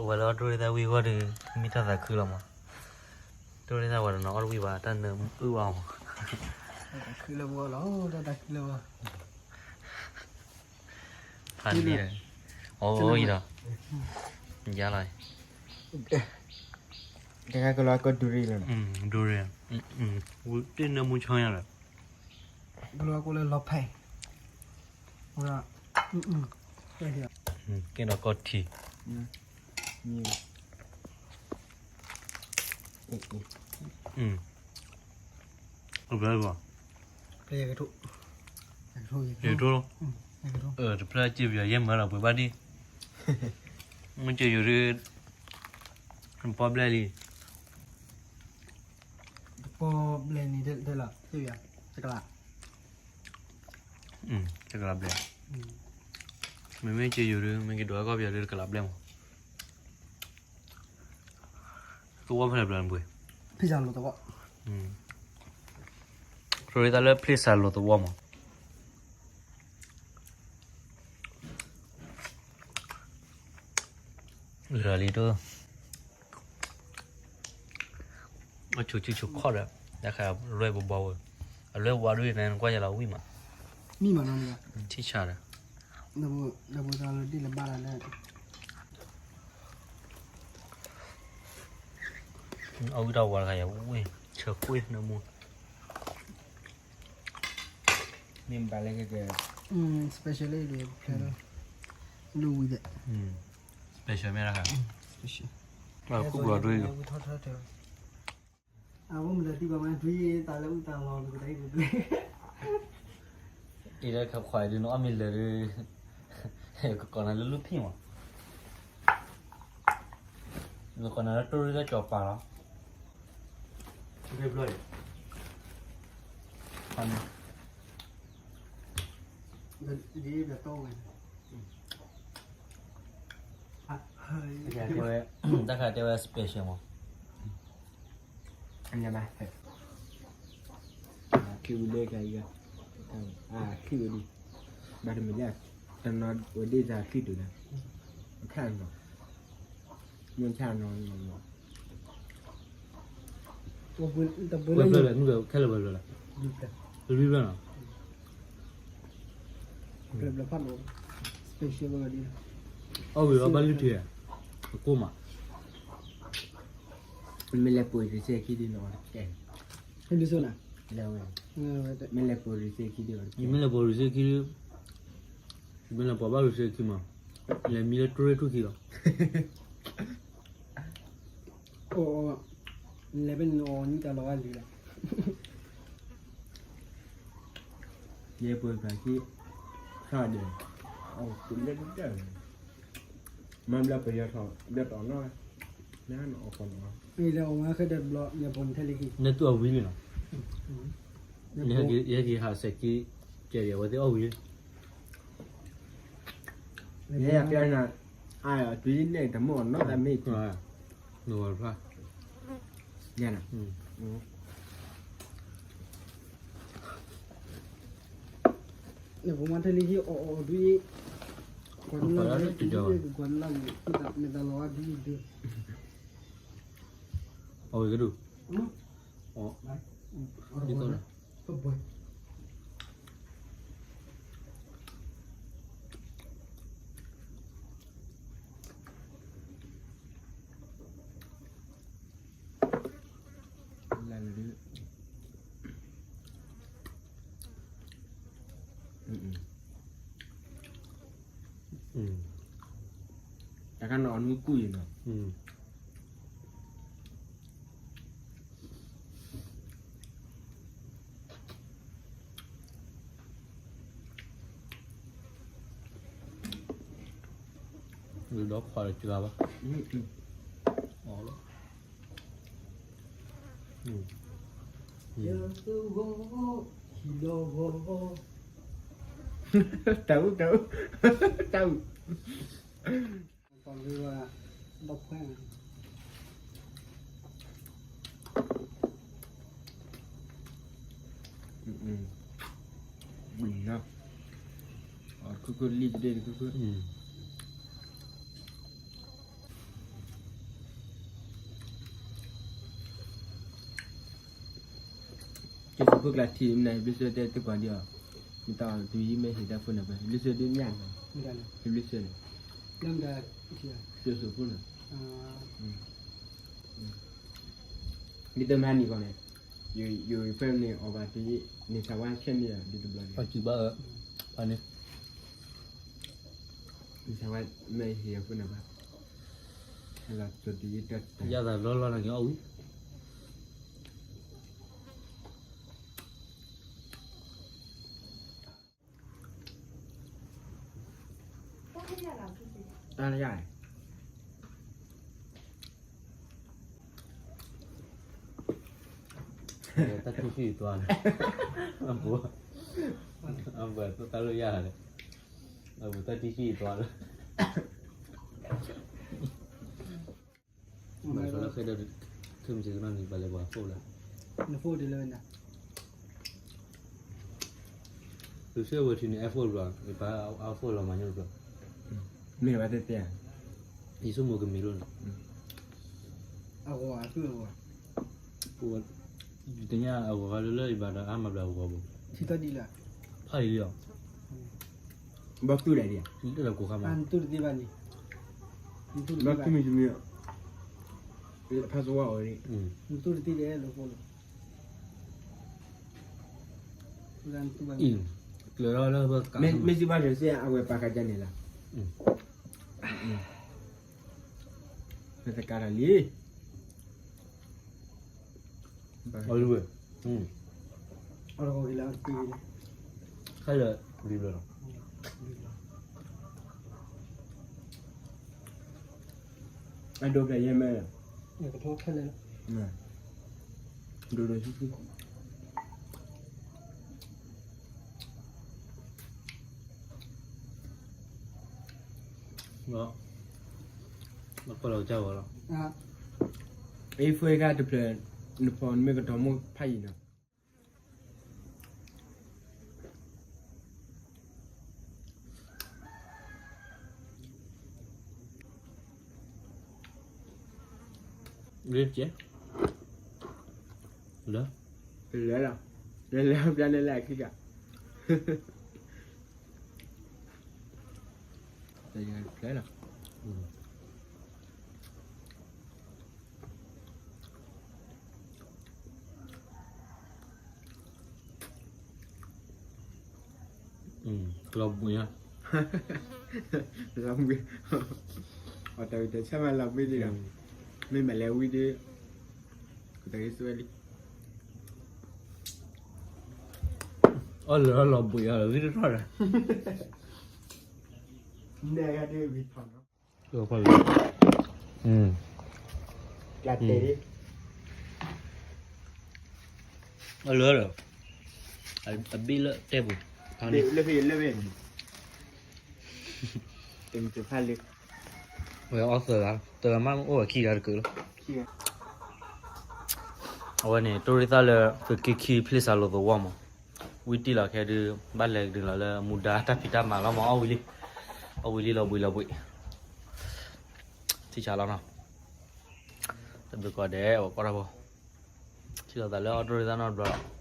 ဝဲလၢအီၣ်တရူၢ်သၣ်ဝံၣ်အဂီၢ်ဒီး မ့ၢ်တၢ်သးခုလီၤမး, တရူၢ်သၣ်ဝဲဒီးနီၤ အီၣ်တဝံၣ်ဘၣ် တၢ်နၢမူအုၣ်ဘၣ်မး, တၢ်သးခုလၢပဂီၢ်လီၤ တၢ်သးခုလၢပဂီၢ်, ဖးန့ၣ်, အိၣ်အံၤဒီး, ယါလီၤ, တခါကလီၤကီၢ်ဒူရံၣ်လီၤ, ဒူရံၣ်, တၢ်နၢမူဆီညါလီၤ, ကလီၤကီၢ်လၢလီၤဖဲ ကဲဒီးကီၢ်ထံး, အဘျီဘၣ်, ယကထိၣ်, တဖျၢၣ်စ့ပယီၤယဲၢ်မၢလီၤပှ့ၤဘၣ်ဒံၣ်, မ့ၢ်စ့ယိၤဒုး, ပီဘျဲၣ်လံ, ပီဘျဲၣ်န့ၣ်တဲလီၤ, တကလး, တကလးဘျဲၣ်, မ့မ့ၢ်စ့ယိၤဒုး မ့ၢ်က့ၤဒိးအကီၢ်ပယီၤဒုး တကလးဘျဲၣ်မး, သဝီဖဲလဲၣ်ဘျီနပှ့ၤ, ဖံစၢ်လိာ်သဝီ, ခရံသးလၢဖံစၢ်လိာ်သဝီမး, လၢာ်လံဒိၣ်, အဆိဆိဆိခီၣ်ဒီး, တၢ်ခါလွဲၢ်ဘီဘီဝဲ, အလွဲၢ်ဝါဒိၣ်န့ၣ် နကွၢ်ယလီၤဝံၣ်မး, မံမးနီၤ, ထံၣ်ဆါဒီး, ဒီးဘိသးလၢဒ်လဲၣ်ဘၣ်လၢ အဝံၣ်တၢ်ဝါတခါယဝံၣ်, ဆၢကွံာ်နၢမူ, မ့ၢ်ဘၣ်လၢကဲ, special လၢဒ်, လူဝံၤဒီး, special မ့ၢ်တခါ, ကူၣ်ဘျီဒိၣ်, အဝဲမ့ၢ်လၢတံၢ်ဘၣ်မး ဒွံသးလၢအုၣ်သးလီၤ နကတၢၢ်အံၤဘျဲၣ်, အံၤလၢခခွါဒုး နအီၣ်မ့ၤလၢာ်ဒုး, ကကိးနၤလၢလူၢ်ဖံၣ်မး, နကိးနၤလၢတရူၢ်လၢကၠီၤပၤလီၤ, ဘျီ, တၢ်ခါတဲဝဲ special မး, ခံဝံၤလၢကယၤ, ခံဝံၤလံ, ဘၣ်တမ့ၢ်ယၤ, တနီၤဝဲဒ်တၢ်ခံဒုးလၢ, ခါနီၤ, မ့ၢ်ခါနီၤ, ဝဲဖျၢၣ်လဲၣ်, ခဲလၢာ်ဝဲဖျၢၣ်လဲၣ်, လွံၢ်ဖျၢၣ်နီၤ, အီၣ်ဝံၤလီၤဘၣ်လုၢ်ထံ, အကိၣ်မး, မ့ၢ်လဲၤပှ့ၤတစဲးခံဒုးနီၤ, မ့ၢ်လဲၤပှ့ၤတစဲးခံဒုး, မ့ၢ်လဲၤပှ့ၤတစဲးခံဒုး, မ့ၢ်လဲၤပှ့ၤဘၣ်တစဲးခံမး, လဲၤမံလၢတရူၢ်ထူၣ်ခံလီၤ. အိၣ်, လဲၤဖဲန့ၣ်အီၤနံၣ်တၢ်လီၤဂာ်လံလီၤ. ယဲပှဲၤဖျါခံ, ခါဒီး, အီၣ်လၢတၢ်, မၤဘျါပယီၤထီၣ်, ဘျါတအီၣ်နီၣ်, နအီၣ်ဃီနီၣ်, လဲၤအီၣ်မၤဃဲဒီးဘျီ လဲၤပိာ်နထဲလၢခံ, နတူၢ်အီၣ်ဝံၤလံနီၣ်, ယဟဲက့ၤဟးစဲးက့, ကဲဒ်အဝဲသ့ၣ်အီၣ်ဝံၤ ယဲယၤဖျါနၤ, အါ တုၤယနဲၣ်တမ့ၢ်အီၤနီတမ့ၢ်, နဝဲဖျါ, ယဲနၤ, နကမၤထဲလၢဟံၣ်အီၣ်အီၣ်ဒုး, ကွၢ်လၢ, ကွၢ်လၢ, မ့ၢ်တၢ်လီၤဂာ်ဒုးဒုး, အဝဲကဒုး, အီၣ်, ဒ်သိးလီၤ. လၢလၢဒုး, တၢ်ခါန့ၣ်အီၣ်နွံကူၣ်အံၤနီၣ်. ဒီးခွါလၢစှၤဘၣ်, အီၣ်လီၤ, တၢ်အူ, တၢ်အူ, တၢ်အူ, ပှၤဂ့ၤဝဲ, ဘၣ်ခွဲး ဘုနီၤ, အီၣ်တခုခုလံတဒ့ၣ်တခုခု, အ ဖိကျါထံၣ်မနုၤ ဟ့ၣ်ဘျုးစၢၤတဲသကိးဒံးအီၤ, မ့ၢ်တၢ်အီၤတယံၤမ့ၢ်ဟ့ၣ်တၢ်ဖိန့ၣ် ဟ့ၣ်ဘျုးစၢၤဒ်မ့ၢ်ညါန့ၣ်, ဟ့ၣ်ဘျုးစၢၤန့ၣ်, စၢၤစၢၤဖိန့ၣ်, ဒ်တမၤနံၤကီးန့ၣ်, ယိၤဖဲန့ၣ်အီၤဘၣ်တယံၤ န့ၣ်သးဝါဆဲးန့ၣ်ဒ်တဘျီန့ၣ်, န့ၣ်သးဝါမ့ၢ်ဟ့ၣ်အဖိန့ၣ်ဘၣ်, ဟဲလီၤစိၤတယံၤတၢ်တၢ် ယၤသးလီၤလီၤန့ၣ်က့ၤအီၣ်ဝံၤ တၢ်ယၤ, တၢ်ထံၣ်ဆံၣ်တွၤန့ၣ်, အပူၤ, အပူၤတၢ်လၢယၤန့ၣ်, အပူၤတၢ်ထံၣ်ဆံၣ်တွၤလၢ ဘၣ်ဆၣ်လၢခဲဒၢး, ခဲမုၢ်ဆ့ၣ်ကနီၤန့ၣ် ဘၣ်လဲၤပှၤ phone လၢ, န phone ဒ်လဲၣ်ဝဲန့ၣ်, ယဆၢဝဲထံန့ၣ် iPhone ဘျီ, ယပၢ် iPhone လီၤမၤညိတဘျီ, မ့ၢ်ဘၣ်တဲတဲ, ယဆိကမိၣ်ကမ့ၢ်လိၣ်န့ၣ်, အဂီၤအသုအဂီၤ, တညါအဂီၤလၢလၢယဘၣ်ဒီးအါမးဘျီအဂီၤဘၣ်, ထံၣ်တၢ်ဒ်လဲၣ်, ဖးယံၤလီၤ ဘၣ်သူၣ်ဒၣ်ဒံးဧါ, လၢကိးခါမး, နတူၢ်တသ့ဘၣ်န့ၣ်, နတူၢ်တသ့ဘၣ်, ဖးသဝီအီၤန့ၣ်, နတူၢ်တသ့ဒ်လဲၣ်လၢဖိလီၤ, ကျၢၤလီၤလၢ, မ့ၢ်စံးဘၣ်တစ့ၢ် အဝဲပာ်ခါကန့ၣ်လီၤ, မ့ၢ်တကးထီၣ်လံ အီၤလံဝဲ, အီၤလီၤ, ခဲလၢာ်လံဘျီလီၤ, အဒိဖျဲၣ်ယဲၢ်မဲာ်, ကထိခဲလၢာ်, ဒိၣ်ဒိၣ်ဆူၣ်ဆူၣ်, လီၤ, လီၤကီၢ်လီၤကစၢ်ဝဲလီၤ, အ့ၣ် ဖိခါတဖျၢၣ်, နဖီနမ့ၢ်ကတီၤမိၢ်ဖးယံၤနီၤ လၢ, လၢလီၤ, လၢလၢပျါလၢလၢအခံဂၤ, လၢလီၤ. လီၤဘှံးညါ, လီၤဘှံး, အတၢ်ဝံၣ်တၢ်ဆၢမးလီၤဘှံးဒံးဒီး, မ့မ့ၢ်လဲၤဝံၤဒီး, ကတၢၢ်ဂ့ၤစွဲလံ, အီၣ်လၢလီၤဘှံးအီၤလီၤဝံၤတထီၣ်ဒီး, နဲၣ်ဂၤဒ်ဝံၤထီၣ်နီၤ, အီၣ်လၢလီၤ, အဘ့ၣ်လၢတဲပူၤ, လၢဖဲလၢဖဲ, တဖၣ်လၢ, ဝဲအီၣ်သၢဂၤ, တဂၤမးအိၣ်ဝဲခံဂၤတကုာ်လီၤ. အဝဲန့ၣ် တိၢ်ရ့ၣ်သၣ်လၢ ကက့ခံဖျ့စးလိာ်သဝီမး, ဝံတံၢ်လီၤခဲဒုး ဘၣ်လဲၤကဒုးလီၤလၢအမူဒါတၢ်ဖံးတၢ်မၤလီၤမး အီၣ်ဝံၤလံ, အီၣ်ဝံၤလံလီၤဘှံးလီၤဘှံး, ထံဆးလီၤနီၤ, တဘျုးကိးဂၤဒဲး အဝဲကိးထီၣ်ဖိ, ထံၣ်လိာ်သးလၢအီၣ်တိၢ်ရ့ၣ်သၣ်နီတဘျီလီၤ.